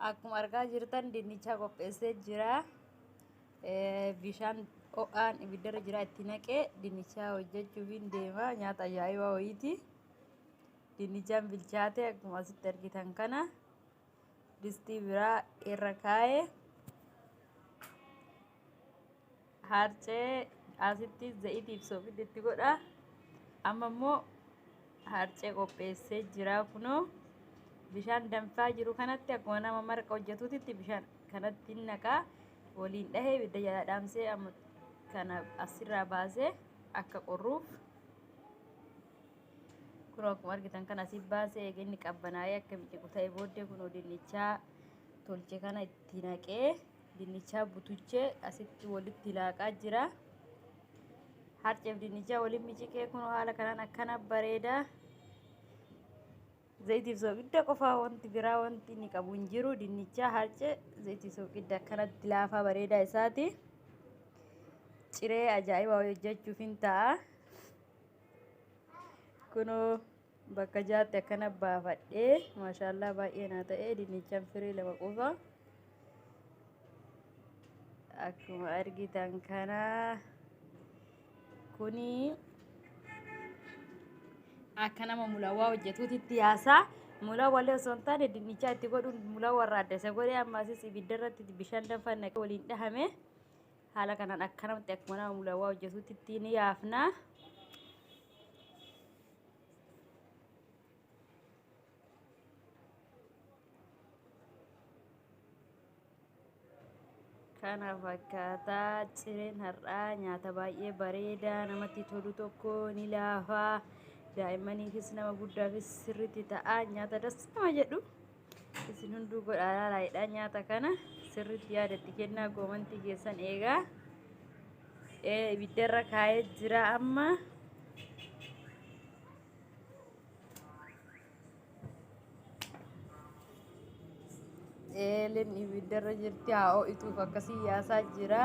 Akkuma argaa jirtan dinnicha qopheessee jira. Bishaan ho'aan ibiddarra jira itti naqee dinnicha hojjechuuf hin deema. Nyaata ajaa'ibaa wayiiti. Dinnichaan bilchaate akkuma asitti argitan kana distii biraa irra kaa'ee harcee asitti zayitiif soogidda itti godha. Amma immoo harcee qopheessee jira kunoo. Bishaan danfaa jiru kanatti akkuma nama marqa hojjetuutitti bishaan kanatti naqaa waliin dhahee ibidda jala dhaamsee amma kana asirraa baasee akka qorruuf kunoo akkuma argitan kana asii baasee eega inni qabbanaa'ee akka miciqu ta'e booddee kunoo dinnichaa tolche kana itti naqee dinnichaa butuchee asitti walitti laaqaa jira. Harceef dinnichaa waliin miciqee kunoo haala kanaan akkana bareeda. Zayitiif soogidda qofaa wanti biraa wanti inni qabu hin jiru. Dinnichaa harcee zayitii soogidda akkanatti laafaa bareedaa isaati. Ciree ajaa'ibaa hojjechuuf hin ta'a. Kunoo bakka jaatti akkana baafadhee maashaallaa baay'ee naa ta'ee dinnichaan firii lama qofa. Akkuma argitan kana kuni akka nama mulawwaa hojjetuutitti yaasaa. Mulawwallee osoo hin taane dinnichaa itti godhuun mulawwa irraa adda isa godhee amma asis ibidda irratti bishaan danfaan naqee waliin dhahame. Haala kanaan akkanumatti akkuma nama mulawwaa hojjetuutitti ni yaafna. Kana fakkaataa cireen har'aa nyaata baay'ee bareedaa namatti tolu tokko ni laafaa daa'immaniifis nama guddaafis sirriitti ta'a nyaata das nama jedhu isin hunduu godhaa laalaayidha nyaata kana sirriitti yaada itti kennaa goomantii keessan eegaa ibiddarra kaa'ee jira amma. Eeleen ibiddarra jirti haa ho'ituuf akkasii yaasaa jira.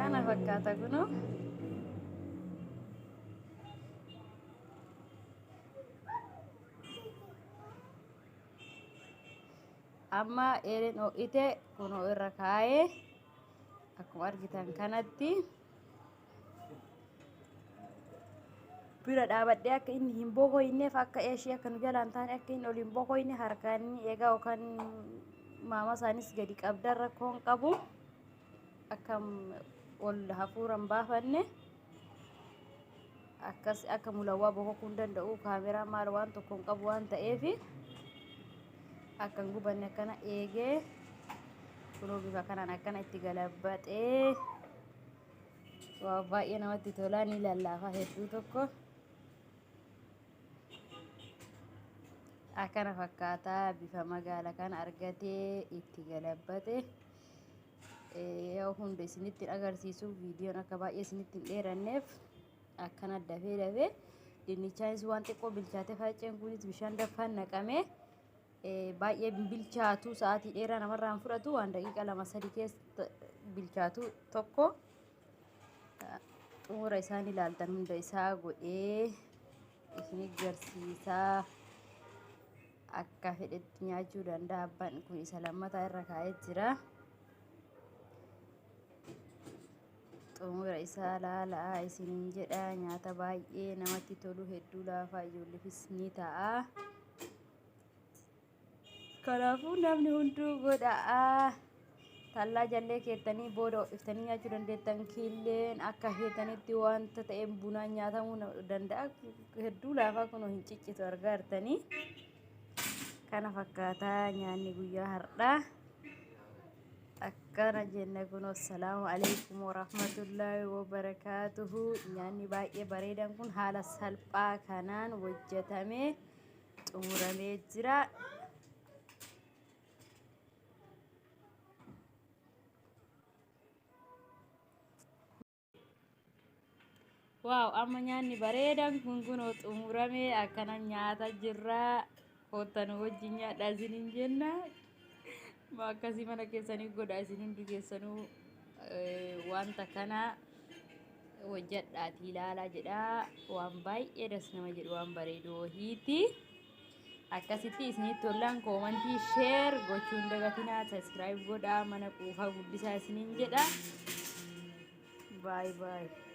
Kana fakkaata kunoo. Amma eeleen ho'ite kunoo irra kaa'ee akkuma argitan kanatti. Bira dhaabadhee akka inni hin bokoyneef akka eeshii akka nu jalaan taane akka inni ol hin bokoyne harkaan inni eegaa yookaan maama isaanis gadi qabdan rakkoon qabu akka ol hafuura hin baafanne akkas akka mulawwaa bokokuu hin danda'u kaameraa maal waan tokko hin qabu waan ta'eef akka hin gubanne akkana eegee kunoo bifa kanaan akkana itti galabbaxee. Waaw baay'ee namatti tola ni lallaafa hedduu tokko. Akkana fakkaataa bifa magaala kana argatee itti galabbate. Yoo hunda isinitti agarsiisu viidiyoon akka baay'ee isinitti hin dheeranneef akkana dafee dafee dinnichaanis waan xiqqoo bilchaate facceen kunis bishaan danfaan naqame baay'ee bilchaatu sa'aatii dheeraa namarraa hin fudhatu waan daqiiqa 2-3 keessa bilchaatu tokko xumura isaan ilaaltan hunda isaa godhee isin garsiisaa akka fedhetti nyaachuu danda'a abbaan kun isa lammataa irra kaa'ee jira. Xumura isaa laalaa isiniin jedha nyaata baay'ee namatti tolu hedduu laafaa ijoolleefis ni ta'a. Kanaafuu namni hunduu godhaa. Tallaa jallee keettanii booda ho'iftanii nyaachuu dandeettan. Killeen akka feetanitti wanta ta'een bunaan nyaatamuu danda'a. Hedduu laafaa kunoo hin ciccitu argaa jirtanii. Kana fakkaataa nyaanni guyyaa har'aa. Akkana jenna kunoo assalaamu alaikum warahmatullaahi wabarakaatuhu. Nyaanni baay'ee bareedan kun haala salphaa kanaan hojjetamee xumuramee jira. Waaw amma nyaanni bareedaan kun kunoo xumuramee akkana nyaata jirra. Koottan wajjin nyaadhaa isiniin jenna. Akkasii mana keessanii godhaa isin hundi keessanuu wanta kana hojjadhaatii ilaalaa jedha. Waan baay'ee das nama jedhu waan bareedu wahiiti. Akkasitti isinitti tollaan comment share gochuun dagatinaa, subscribe godhaa, mana quufaa guddisaa isiniin jedha. Bye bye.